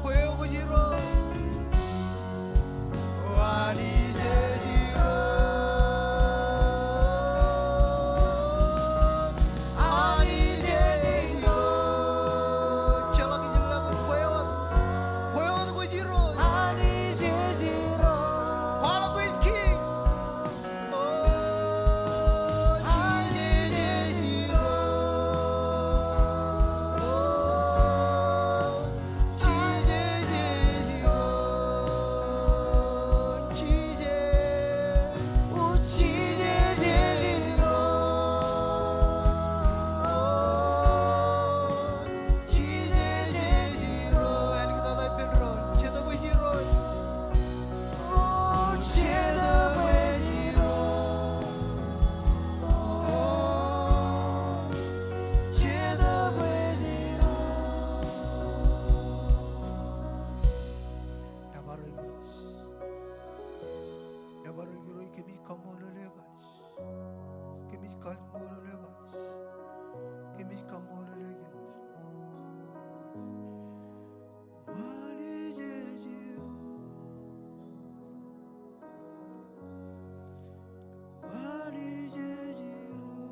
Kwe eo kwōj Irooj. O Anij ej Irooj. Anij ej Irooj. Jeḷā ke ej letok kwe eo. Kwe eo kwōj Irooj. Anij ej Irooj. Kwaḷọk kwe ej King. Nōbar eok Irooj. Nōbar eok Irooj, kōmij kaṃṃoolol eok Anij. Kōmij kaṃṃoolol eok Anij. Kōmij kaṃṃoolol eok Irooj. Anij ej Irooj. Anij ej Irooj.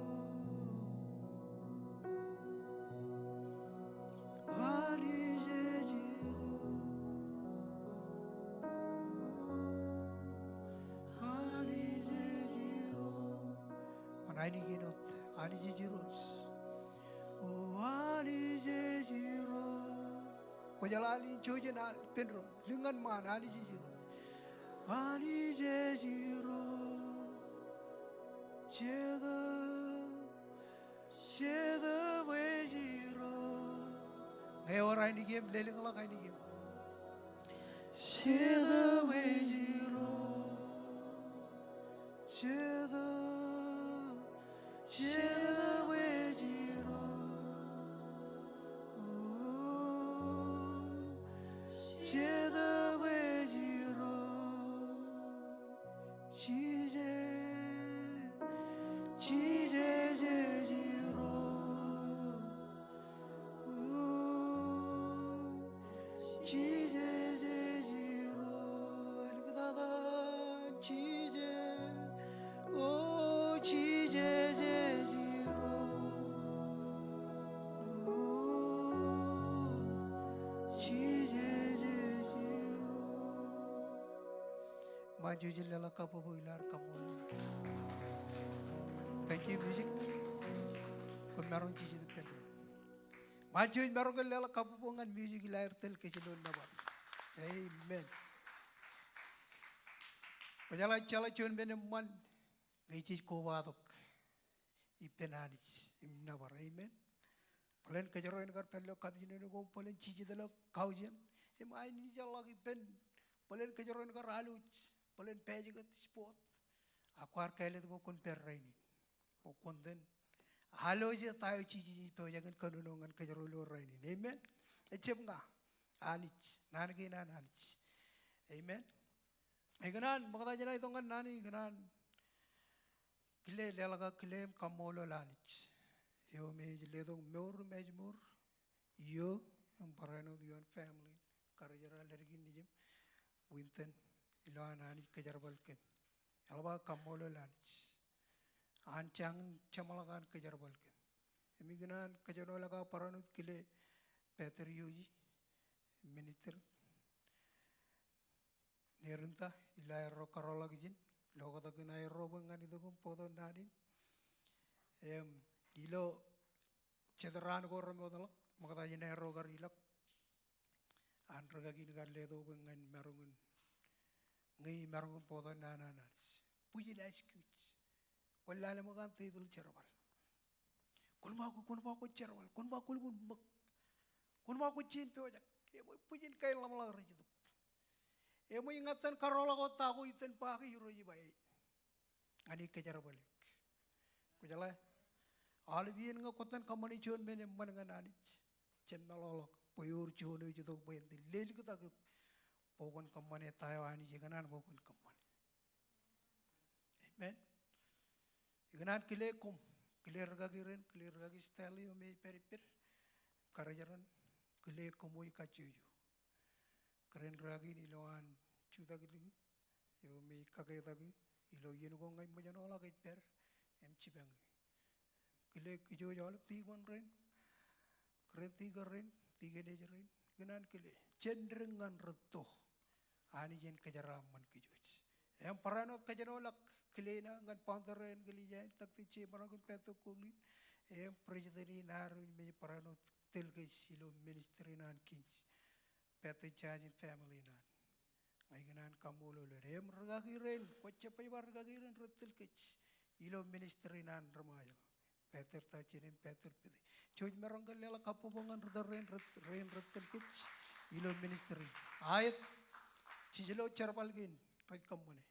Anij ej Irooj. Anij ej Irooj. Ñan ainikien wōt, Anij ej Irooj. O Anij ej Irooj. Kwōjeḷā alen jouj jān ippān doon. Lōñ ñan ṃaan, Anij ej Irooj. Anij ej Irooj. Jetōb, Jetōb ej Irooj. Ñe ewōr ainikien, lelōñḷọk ainikien. Jetōb ej Irooj. Jetōb, Jetōb ej Irooj. Jetōb ej Irooj. Jijej, Jijej ej Irooj. Jijej ej Irooj. Āliktata, Jijej. O Jijej ej Irooj. O Jijej ej Irooj. Ṃaanjoj jen leḷọk kabbokbok ilo ad kaṃṃoolol. Thank you, music. Kwōn maroñ jijet ippān doon. Ṃaanjoj maroñ ke leḷọk kabbokbok ñan music ilo aer tōl kōj ilo nōbar. Amen. Kwōjeḷā, jeḷā juon men eṃṃan ñe jej kobatok ippān Anij im nōbar. Amen. Bōlen kōjro en kar pād ilo kapijin eo ko, bōlen jijet ilo kauj eṇ, im aenjeḷọk ippān bōlen kōjro en kar alwōj, bōlen pāāj kōt, sport, ak kwaar kāālōt bwe kwōn pād rainin. Bwe kwōn itōn alwōj ta eo Jijej ej pojak in kōnono ñan kōjro ilo rainin. Amen. Ejjab ña. Anij. Naan kein an Anij. Amen. Ikōṇaan, ṃokta jān aō itok ñan naan in, ikōṇaan kile, leḷọk aō kile im kaṃṃoolol Anij eo me ej letok mour im ājmour, iiō im barāinwōt ioon family, karijeran leddik in nejiṃ, Winton, ilowaan Anij kōjerbal kōm. Eḷap aō kaṃṃoolol Anij. an jañin jeṃḷọk an kōjerbal kōm. Im ikōṇaan kōjenolọk aō barāinwōt kile Pastor Yoji, minister Nerinda, ilo aerro karoḷọk ijin, ilo oktak in aerro bwe ñan itok im bōktok naan in. Im ilo jet raan ko remootḷọk, ṃokta jān aerro kar ilọk, an rikaki in kar letok bwe ñan maroñ in, ñe maroñ in bōktok naan an Anij. Bwijin askiwij. Kwōn lale ṃōk an tebōḷ jerbal. Kwōn ba kwō, kwōn ba kwō jerbal, kwōn ba kwō lukkuun ṃōk. Kwōn ba kwō jen pojak. Eṃōj bwijin kain ḷōmṇak rej itok. Eṃōj ña itōn karoḷọk wōt ta ko itōn ba ke Irooj ej ba e ñan e kōjerbal eok. Kwōjeḷā, aolep iien ñe kwōj itōn kōṃṃane juon men eṃṃan ñan Anij, jab meḷọkḷọk bwe ewōr juon eo ej itok bwe en lelōñḷọk eok bwe kwōn kōṃṃane ta eo Anij ekōṇaan bwe kwōn kōṃṃane. Amen. Ikōṇaan kile koṃ, kile rikaki rein, kile rikaki Stanley eo me ej pād ippād, karijeran, kile koṃ eo ej kajjojo. Kōrā in rikaki in ilo an jutak likū eo me ej kaketak ilo iien ko ña ij ṃōjṇọ ḷọk ej pād im jipañ. Kile kōj aolep tikōn rein, kōrā in tikōn rein, tikōn ej rein, ikōṇaan kile jān dōñ ñan rūtto Anij en kōjeraaṃṃan kōj. Im barāinwōt kōjenolọk kile in aō ñan founder in kōlij in, Doctor J. Maroñ im Pastor Colin, im president in ad ro me ej barāinwōt tōl kōj ilo ministry in an Kings, Pastor Judge im family in an. Ña ikōṇaan kaṃṃoolol er. Im rikaki rein, kwōj jab baj ba rikaki rein rej tōl kōj ilo ministry in an ri Ṃajeḷ, Pastor Tajen im Pastor Pete. Jej maroñ ke leḷọk kabbokbok ñan ri tōl rein, rej, rein rej tōl kōj ilo ministry. Aet, jej lo jerbal kein rej kōṃṃane.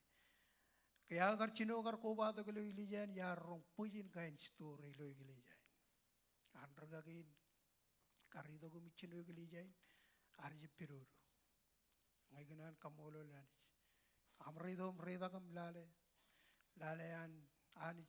Ke aō kar jino kar kobatok ilo ilju in, iar roñ bwijin kain story ilo ilju in. An rikaki in kar itok im jino ilju in, ear jab pidodo. Ña ikōṇaan kaṃṃoolol Anij. Aṃ ri itok im reitak im lale, lale an Anij